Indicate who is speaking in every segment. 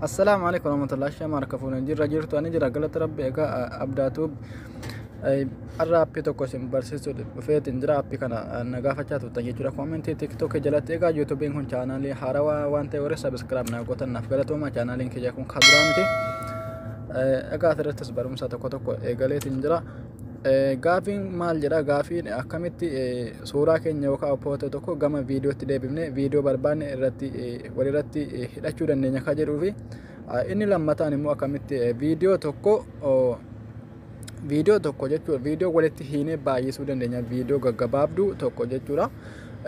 Speaker 1: Assalaamu alaikum warahmatullahi shama harka fuunee jirra jirtu ani jira galata rabbi. Egaa Abdaatuub har'a aappii tokko isin barsiisuu dhufeetiin jira. Aappii kana na gaafachaa turtan jechuudha koomentii TikTok jalatti. Egaa YouTubeiin kun chaanaalii haarawaa waan ta'e warri subscribe naa gootan naaf galatooma. Chaanaaliin kiyya kun kan duraa miti. Egaa asirrattis barumsa tokko tokko eegaleetiin jira. Gaafiin maal jedha? Gaafiin akkamitti suuraa keenya yookaan footoo tokko gama viidiyootti deebifne viidiyoo barbaanne irratti walirratti hidhachuu dandeenya ka jedhuu fi inni lammataan immoo akkamitti viidiyoo tokko jechuudha viidiyoo walitti hiinee baay'isuu dandeenya, viidiyoo gaggabaabduu tokko jechuudha.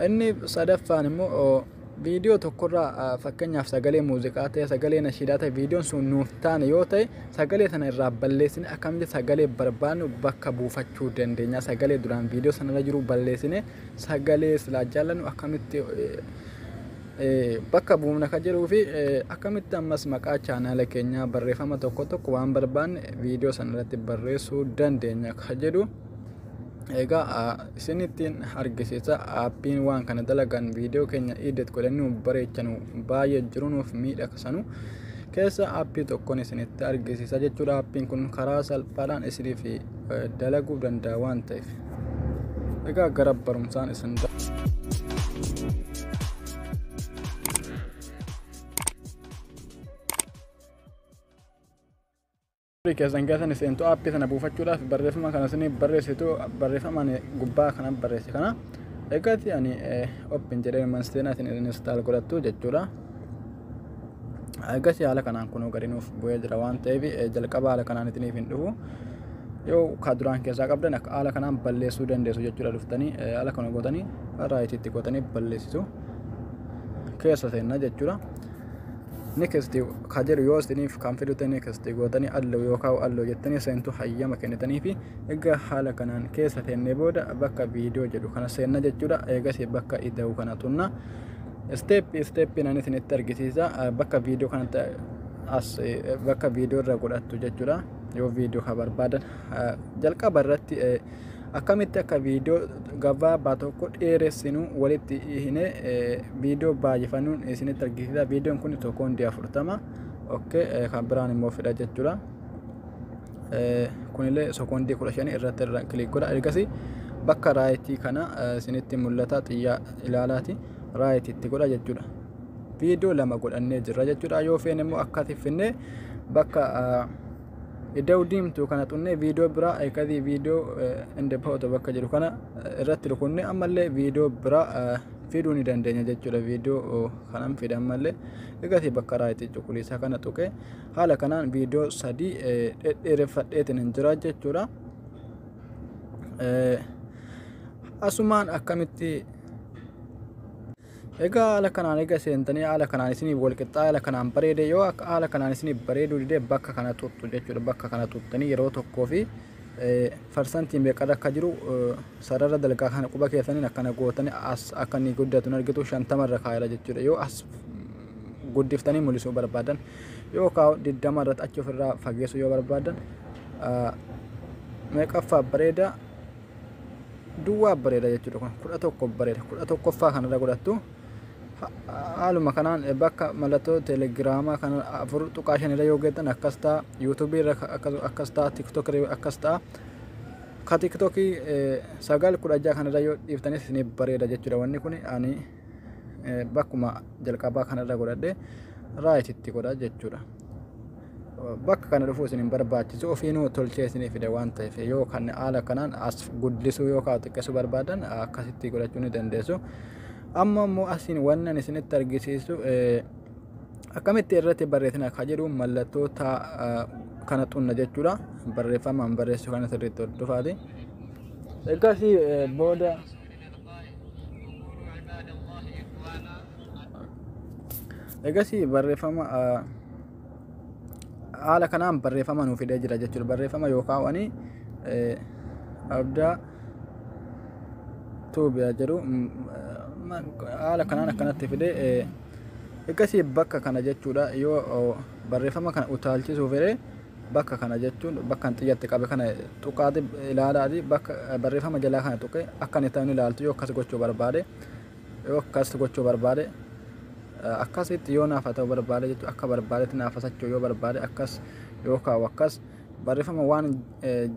Speaker 1: Inni sadaffaan immoo viidiyoo tokkorraa, fakkeenyaaf sagalee muuziqaa ta'e, sagalee nashiidaa ta'e, viidiyoon sun nuuf taane yoo ta'e, sagalee sana irraa balleessine akkamitti sagalee barbaannu bakka buufachuu dandeenya, sagalee duraan viidiyoo sanarra jiru balleessine sagalee silaa jaallannu akkamitti bakka buufna ka jedhuu fi akkamitti ammas maqaa chaanaala keenyaa, barreeffama tokko tokko waan barbaanne viidiyoo sanarratti barreessuu dandeenya ka jedhu egaa isinittiin argisiisa. Aappiin waan kana dalagan, viidiyoo keenya edit godhanii nuuf bareechanu baay'ee jiru, nuuf miidhagsanu keessa aappii tokkoon isinitti argisiisa jechuudha. Aappiin kun karaa salphaadhaan isiniif dalaguu danda'a waan ta'eef, egaa gara barumsaan isin. Keessan keessan seentu, aappii sana buufachuudhaaf barreeffama kana isinii barreessitu, barreeffama ani gubbaa kana barreesse kana eegatti ani open jedhee mansteenaatiin install godhattu jechuudha. Eegas haala kanaan kunuu gadi nuuf bu'ee jira waan ta'eef, jalqaba haala kanaan isiniif hin dhufu. Yoo ka duraan keessaa qabdan akka haala kanaan balleessuu dandeessu jechuudha. Dhuftanii haala kana gootanii, rightitti gootanii balleessitu, keessa seenna jechuudha. Next ka jedhu yoo isiniif kan fidu ta'e, next gootanii allow yookaan allow jettanii seentu, hayyama kennitanii fi egaa haala kanaan keessa seennee booda bakka viidiyoo jedhu kana seenna jechuudha. Eegas bakka ida'u kana tunna. Step stepiin ani isinitti argisiisa. Bakka viidiyoo kanatti as bakka viidiyoo irra godhattu jechuudha. Yoo viidiyoo ka barbaadan, jalqaba irratti akkamitti akka viidiyoo gabaabaa tokko dheeressinu, walitti hine viidiyoo baay'ifannuun isinitti argisiisa. Viidiyoon kun sekoondii 40. Okay, kan biraan immoo fida jechuudha. Kunillee sekoondii 15 irratti irra click godha. Ergasii bakka rightii kana isinitti mul'ata, xiyyaa ilaalaati rightitti godha jechuudha. Viidiyoo lama godhannee jirra jechuudha. Yoo feene immoo akkasi finnee bakka iddoo diimtuu kana xunnee viidiyoo biraa eegasii viidiyoo and photo bakka jedhu kana irratti rukunnee ammallee viidiyoo biraa fiduu ni dandeenya jechuudha. Viidiyoo kanan fida ammallee, eegasii bakka rightii cuquliisa kana tuqee haala kanaan viidiyoo sadii dhedheereffadheetiin hin jira jechuudha. Asumaan akkamitti egaa haala kanaan egaa seentanii haala kanaan isiniif wal qixxaa, haala kanaan bareede. Yoo akka haala kanaan isiniif bareeduu didee, bakka kana xuxxu jechuudha. Bakka kana xuxxanii yeroo tokkoo fi percentii meeqarra akka jiru sarara dalgaa kana quba keessaniin akkana gootanii as akka inni guddatu argitu. 50 irra kaa'eera jechuudha. Yoo as guddiftanii mul'isuu barbaadan, yookaan 20 irratti achi ofirraa fageessuu yoo barbaadan, meeqaffaa bareeda? Duwwaa bareeda jechuudha. Kun 11 bareeda, 11ffaa kanarra godhattu. Haaluma kanaan bakka mallattoo teelegiraamaa kana 4.5 irra yoo geettan akkas ta'a, YouTubeii irra akkas ta'a, TikTok irra akkas ta'a. Ka TikTokii 9 16 kanarra yoo dhiiftanis isiniif bareeda jechuudha. Wanni kun ani bakkuma jalqabaa kanarra godhadhe, rightitti godha jechuudha. Bakka kana dhufuu isin hin barbaachisu, ofiinuu tolchee isinii fide waan ta'eef. Yoo kan haala kanaan as guddisuu yookaan xiqqeessuu barbaadan, akkasitti godhachuu ni dandeessu. Amma immoo asiin wannan isinitti argisiisu akkamitti irratti barreessina ka jedhu mallattoo kana xunna jechuudha. Barreeffamaan barreessuu kana sirriitti hordofaati. Egasii booda egasii barreeffama haala kanaan barreeffama nuu fidee jira jechuudha. Barreeffama yookaan wani Abdaa Tuubiyaa jedhu haala kanaan akkanatti fidee, egasii bakka kana jechuudha. Yoo barreeffama kana utaalchisuu fedhe, bakka kana jechuun bakka xiyyatti qabe kana tuqaati ilaalaati, bakka barreeffama jalaa kana tuqe akka inni ta'u ilaaltu. Yoo akkas gochuu barbaade, yoo akkas gochuu barbaade, Akkasitti yoo naaf ta'u barbaade jechuudha, akka barbaadetti naaf socho'u yoo barbaade, akkas yoo kaa'u, akkas barreeffama waan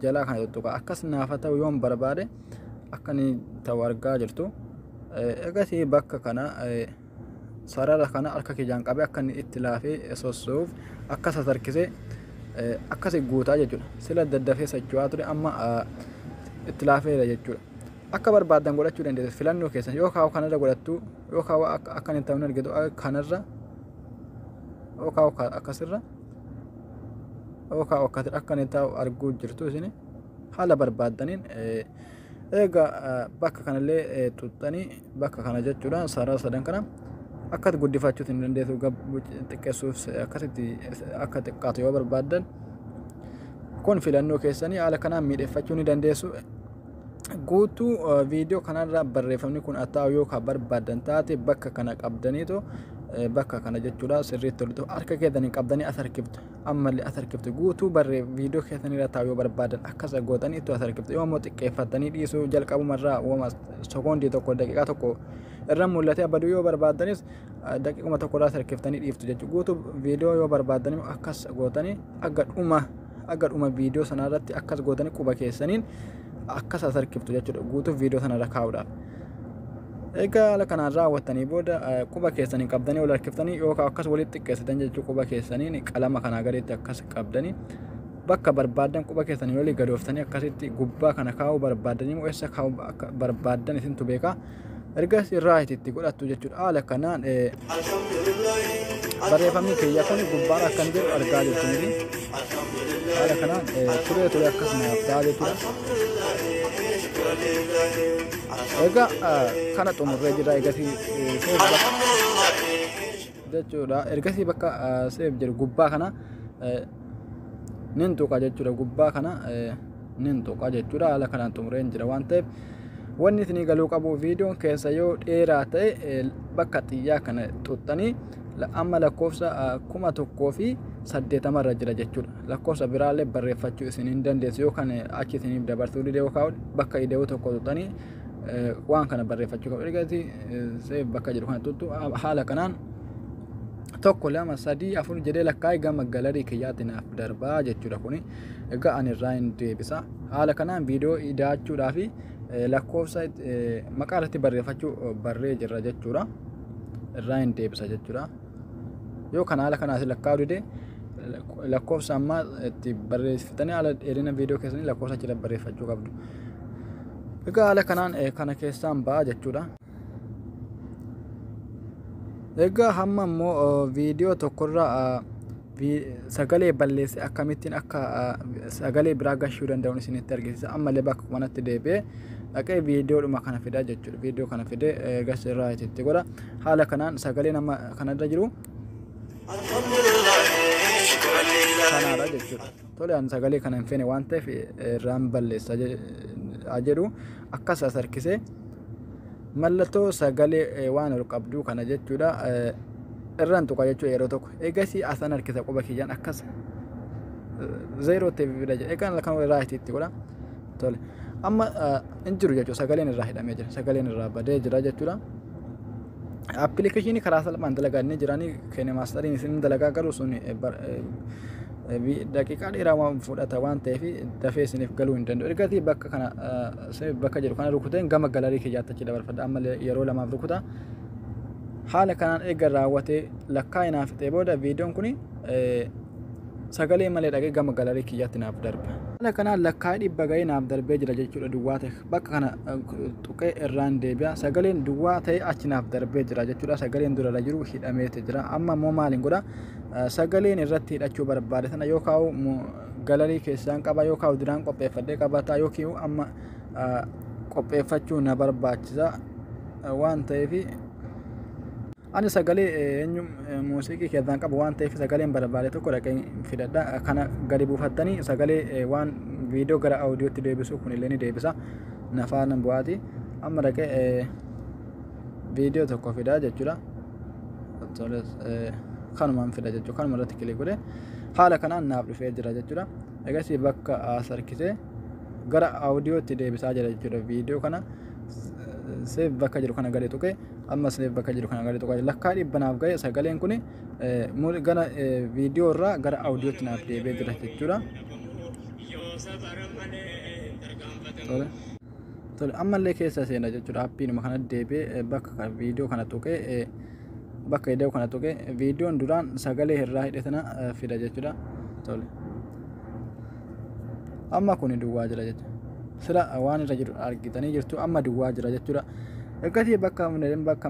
Speaker 1: jalaa kana tuttuqa, akkas naaf ta'u yoon barbaade akka inni ta'u argaa jirtu. Egasii bakka kana sarara kana harka kiyyaan qabee akka inni itti laafee sossoo'uuf akkas harkisee akkasi guutaa jechuudha. Sila daddafee socho'aa ture, amma itti laafeera jechuudha. Akka barbaaddan godhachuu dandeessu, filannoo keessan. Yoo kaa'u kanarra godhattu, yoo kaa'u akka inni ta'u argitu kanarra, yoo kaa'u akkasirra, yoo kaa'u akka inni ta'u arguu jirtu isin haala barbaaddaniin. Egaa bakka kanallee xuxxanii bakka kana jechuudha, sarara sadan kana akkatti guddifachuu hin dandeessu, xiqqeessuuf akkasitti akka xiqqaatu yoo barbaaddan, kun filannoo keessanii, haala kanaan miidheffachuu ni dandeessu. Guutuu viidiyoo kanarra barreeffamni kun taa'u yoo ka barbaaddan taate, bakka kana qabdaniitu, bakka kana jechuudha, sirriitti toltu harka keessanii qabdanii as harkiftu, ammallee as harkiftu. Guutuu barree viidiyoo keessanirra taa'u yoo barbaadan akkas gootanii itti as harkiftu. Yoo immoo xiqqeeffattanii dhiisuu, jalqabumarraa uumama sekoondii 1, daqiiqaa 1 irra mul'atee baduu yoo barbaaddanis, daqiiquma 1 irraa harkiftanii dhiiftu jechuudha. Guutuu viidiyoo yoo barbaaddan akkas gootanii aga dhuma viidiyoo sanarratti akkas gootanii quba keessaniin akkas as harkiftu jechuudha, guutuu viidiyoo sanarra kaa'uudhaaf. Egaa haala kanaan raawwattanii booda quba keessanii qabdanii ol harkiftanii yookaan akkas walitti xiqqeessitan jechuu, quba keessaniin qalama kanaa gaditti akkas qabdanii bakka barbaaddan quba keessanii olii gadooftanii akkasitti gubbaa kana kaa'uu barbaaddanii moo eessa kaa'uu akka barbaaddan isintu beeka. Ergas right itti godhattu jechuudha. Haala kanaan barreeffamni kiyya kun gubbaan akkan jiru argaa jirtu miti. Haala kanaan turee turee akkas naaf ta'a jechuudha. Egaa kana xumurree jira. Egasii save jechuudha. Ergasii bakka save jedhu gubbaa kana nin tuqa jechuudha. Gubbaa kana nin tuqa jechuudha. Haala kanaan xumureen jira waan ta'eef, wanni isinii galuu qabu, viidiyoon keessa yoo dheeraa ta'e, bakka xiyyaa kana xuxxanii, amma lakkoofsa 1080 irra jira jechuudha. Lakkoofsa biraallee barreeffachuu isin hin dandeessu. Yoo kan achi isiniif dabarsuu dide, yookaan bakka ida'uu tokko xuxxanii waan kana barreeffachuu qabu. Ergasii save bakka jedhu kana tuttu. Haala kanaan tokko, lama, sadii, afur jedhee lakkaa'ee gama gallery kiyyaatti naaf darbaa jechuudha kuni. Egaa ani irraa hin deebisa. Haala kanaan viidiyoo ida'achuudhaa fi lakkoofsa maqaa irratti barreeffachuu barree jirra jechuudha. Irraa hin deebisa jechuudha. Yoo kana haala kanaas lakkaa'uu dide, lakkoofsa ammaa itti barreessitanii haala dheerina viidiyoo keessanii lakkoofsa achirra barreeffachuu qabdu. Egaa haala kanaan kana keessaan ba'a jechuudha. Egaa hamma immoo viidiyoo tokkorra sagalee balleesse akkamittiin akka sagalee biraa gashuu danda'uun isinitti argisiisa. Ammallee bakka kanatti deebi'ee dhaqee viidiyoodhuma kana fidaa jechuudha. Viidiyoo kana fidee gas irraa itti godha. Haala kanaan sagalee nama kanarra jiru kanaadha jechuudha. Tole, ani sagalee kana hin feene waan ta'eef irraan balleessa jedhu. Akkas as harkisee mallattoo sagalee waan ol qabduu kana jechuudha irraan tuqa jechuudha yeroo tokko. Eegasii asan harkisa quba kiyyaan, akkas zeerootti fida jedha. Egaa kan right itti godha. Tole, amma hin jiru jechuudha, sagaleen irraa hidhamee jira, sagaleen irraa badee jira jechuudha. Appilikeeshinii karaa salphaan dalagaa inni jiranii KineMasteriin isin dalagaa, garuu sun daqiiqaa dheeraa waan fudhata waan ta'eef dafee isiniif galuu hin danda'u. Ergasii bakka kana bakka jedhu kana rukuteen gama gallery kiyyaatti achi dabarfadha. Ammallee yeroo lamaaf rukuta. Haala kanaan eega raawwatee lakkaa'ee fixee booda, viidiyoon kun sagalee malee dhaqee gama gallery kiyyaatti naaf darba. Haala kanaan lakkaa'ee 100 gahee naaf darbee jira jechuudha duwwaa ta'e. Bakka kana tuqee irraan deebi'a. Sagaleen duwwaa ta'e achi naaf darbee jira jechuudha. Sagaleen durarra jiru hidhameeti jira. Amma immoo maaliin godha? Sagaleen irratti hidhachuu barbaade sana yoo kaa'u gallery keessaan qaba, yoo kaa'u duraan qopheeffadhee qabata, yookiin amma qopheeffachuu na barbaachisa waan ta'eef, ani sagalee eenyu muuziqii keessaan qabu waan ta'eef sagaleen barbaade tokko dhaqee fidadha. Kana gadi buufattanii sagalee waan viidiyoo gara audiyootti deebisu kunillee ni deebisa. Nafaan bu'aati. Amma dhaqee viidiyoo tokko fidaa jechuudha. Kanumaan fida jechuudha. Kanuma irratti click godhe, haala kanaan naaf dhufee jira jechuudha. Egasii bakka as harkisee gara audiyootti deebisaa jira jechuudha viidiyoo kana. Save bakka jiru kana gadi tuqee, amma save bakka jiru kana gadi tuqaa, lakkaa 100 naaf ga'e. Sagaleen kun gara viidiyoo irraa gara audiyootti naaf deebi'ee jira jechuudha. Tole. Tole, ammallee keessa seena jechuudha. Appiinuma kana deebi'ee bakka viidiyoo kana tuqee, bakka ida'u kana tuqee, viidiyoon duraan sagalee irraa hidhe sana fida jechuudha. Tole. Amma kun duwwaa jira jechuudha. Sila waan irra jiru argitanii jirtu, amma duwwaa jira jechuudha. Egasii bakka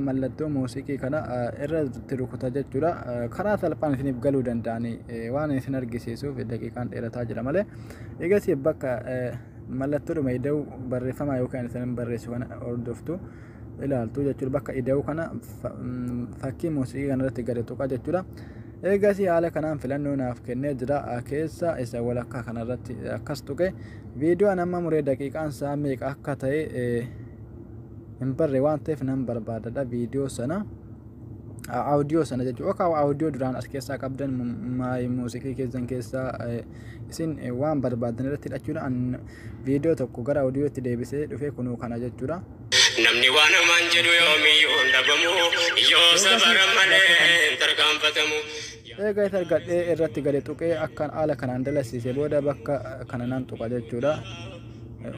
Speaker 1: mallattoo muuziqii kana irratti rukuta jechuudha. Karaa salphaan isiniif galuu danda'anii waan isin argisiisuuf daqiiqaan dheerataa jira malee. Egasii bakka mallattoodhuma ida'u barreeffama yookaan isin barreessu kana hordoftu ilaaltu jechuudha. Bakka ida'u kana fakkii muuziqii kanarratti gadi tuqa jechuudha. Eegasii haala kanaan filannoo naaf kennee jira. Keessa isa walakkaa kanarratti akkas tuqe, viidiyoo amma muree daqiiqaan isaa meeqa akka ta'e hin barre waan ta'eef nan barbaadadha viidiyoo sana, audiyoo sana jechuudha. Yookaan audiyoo duraan as keessaa qabdan muuziqii keessan keessaa isin waan barbaadan irratti hidhachuudhaan viidiyoo tokko gara audiyootti deebisee dhufee kunuu kana jechuudha.
Speaker 2: Namni waan hamaan jedhu yoomiyyuu hin dhabamu, yoo sabara malee hin tarkaanfatamu.
Speaker 1: Egaa isa argadhee irratti gadi tuqee akka haala kanaan dalasiise booda bakka kana nan tuqa jechuudha.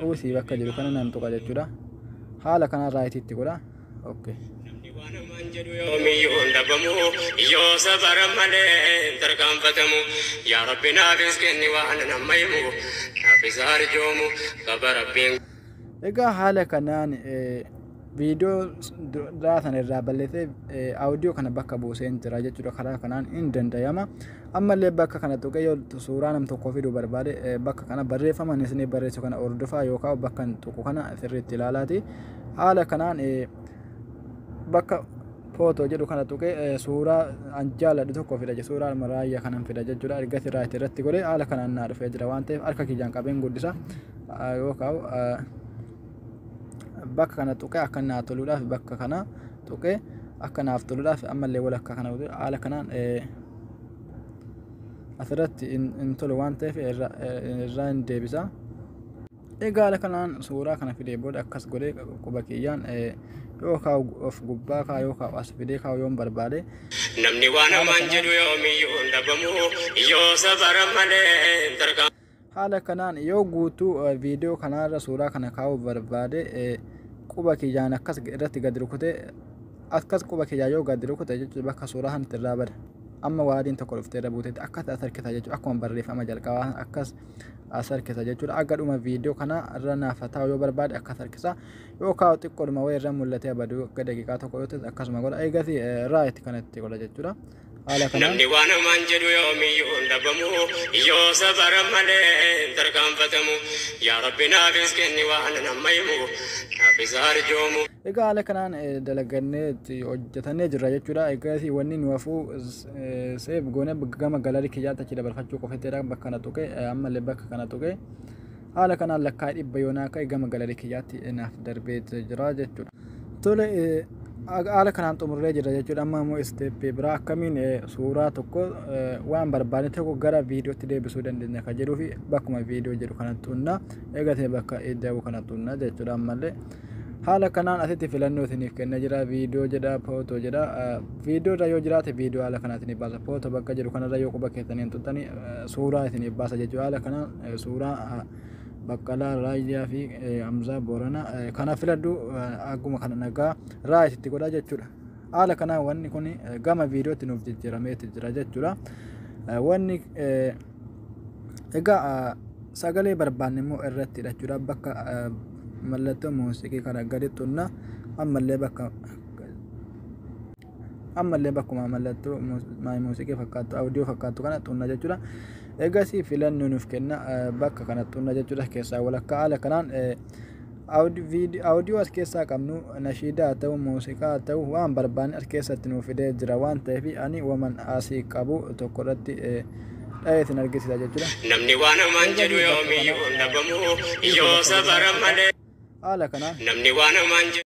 Speaker 1: Uusii bakka jiru kana nan tuqa jechuudha. Haala kanaan rightiitti godha. Okay.
Speaker 2: Namni waan hamaan jedhu yoomiyyuu hin dhabamu, yoo sabara malee hin tarkaanfatamu. Yaa Rabbi, naafis kenni waan nama himu, naafis arjoomu qaba Rabbiin.
Speaker 1: Egaa haala kanaan viidiyoo duraa sana irraa balleessee audiyoo kana bakka buuseen jira jechuudha. Karaa kanaan hin danda'ama. Ammallee bakka kana tuqee yoo suuraa nam tokko fiduu barbaade, bakka kana barreeffama isinii barreessu kana hordofaa yookaan bakka tuqu kana sirriitti ilaalaati. Haala kanaan bakka photo jedhu kana tuqee suuraa an jaalladhu tokko fida, suuraa raayyaa kanan fida jechuudha. Ergasii right irratti godhee haala kanaan naa dhufee jira waan ta'eef harka kiyyaan qabeen guddisa yookaan bakka kana tuqee akka naa toluudhaaf, bakka kana tuqee akka naaf toluudhaaf ammallee walakkaa kana haala kanaan asirratti hin tolu waan ta'eef irraa hin deebisa. Egaa haala kanaan suuraa kana fidee booda akkas godhee quba kiyyaan yookaan of gubbaa kaa yookaan as fidee kaa'u yoon barbaade.
Speaker 2: Namni waan hamaan jedhu yoomiyyuu hin dhabamu, yoo sabara malee hin tarkaanfatamu.
Speaker 1: Haala kanaan yoo guutuu viidiyoo kanaarra suuraa kana kaa'uu barbaade, quba kiyyaan akkas irratti gadi rukute, akkas quba kiyyaan yoo gadi rukute jechuudha, bakka suuraa sanatti irraa bada. Amma waadiin tokko dhuftee irra buuteetti akkas as harkisa jechuudha. Akkuma barreeffama jalqabaa akkas as harkisa jechuudha. Akka dhuma viidiyoo kana irra naaf taa'u yoo barbaade akkas harkisa, yookaan xiqqoodhuma wayii irra mul'atee baduu akka daqiiqaa 1 yoo ta'e akkasuma godha. Eegasii right kanatti godha jechuudha. Haala kanaan.
Speaker 2: Namni waan hamaan jedhu yoomiyyuu hin dhabamu, yoo sabara malee hin tarkaanfatamu. Yaa Rabbi, naafis kenni waan nama himu, naafis arjoomu.
Speaker 1: Egaa haala kanaan dalagannee hojjetannee jirra jechuudha. Egaa wanni nu hafuu save goonee gama gallery kiyyaatti achi dabarfachuu qofetteedha. Bakka kana tuqee, ammallee bakka kana tuqee, haala kanaan lakkaa 100 yoonaa ka'e gama gallery kiyyaatti naaf darbee jira jechuudha. Tole, haala kanaan xumurree jira jechuudha. Amma immoo stepii biraa akkamiin suuraa tokko waan barbaadne tokko gara viidiyootti deebisuu dandeenya kan jedhuu fi bakkuma viidiyoo jedhu kana tuqna. Eegatee bakka ida'uu kana tuqna jechuudha ammallee. Haala kanaan asitti filannoo isiniif kennee jira. Viidiyoo jedha, photo jedha. Viidiyoo irra yoo jiraate viidiyoo haala kanaa isiniif baasa. Photo bakka jedhu kanarra yoo quba keessanii tuqxanii suuraa isiniif baasa jechuudha. Haala kanaan suuraa Baqqalaa Raayyaa fi Hamzaa Boorana kana filadhu, akkuma kana nagaa right itti godha jechuudha. Haala kanaan wanni kun gama viidiyootti nuuf jijjiirameeti jira jechuudha. Wanni egaa sagalee barbaanne immoo irratti hidhachuudha. Bakka mallattoo muuziqii kana gadi tuqna, ammallee bakkuma mallattoo muuziqii fakkaattu, audiyoo fakkaattu kana tuqna jechuudha. Egasii filannoo nuuf kenna, bakka kana tuqna jechuudha, keessaa walakkaa. Haala kanaan audiyoo as keessaa qabnu, nashiidaa haa ta'u, muuziqaa haa ta'u, waan barbaanne as keessatti nuuf fidee jira waan ta'eef ani waman asii qabu tokko irratti dha'ee isin argisiisa jechuudha.
Speaker 2: Namni waan hamaan jedhu yoomiyyuu hin dhabamu, yoo sabara malee.
Speaker 1: Haala kanaan.
Speaker 2: Namni waan hamaan jedhu.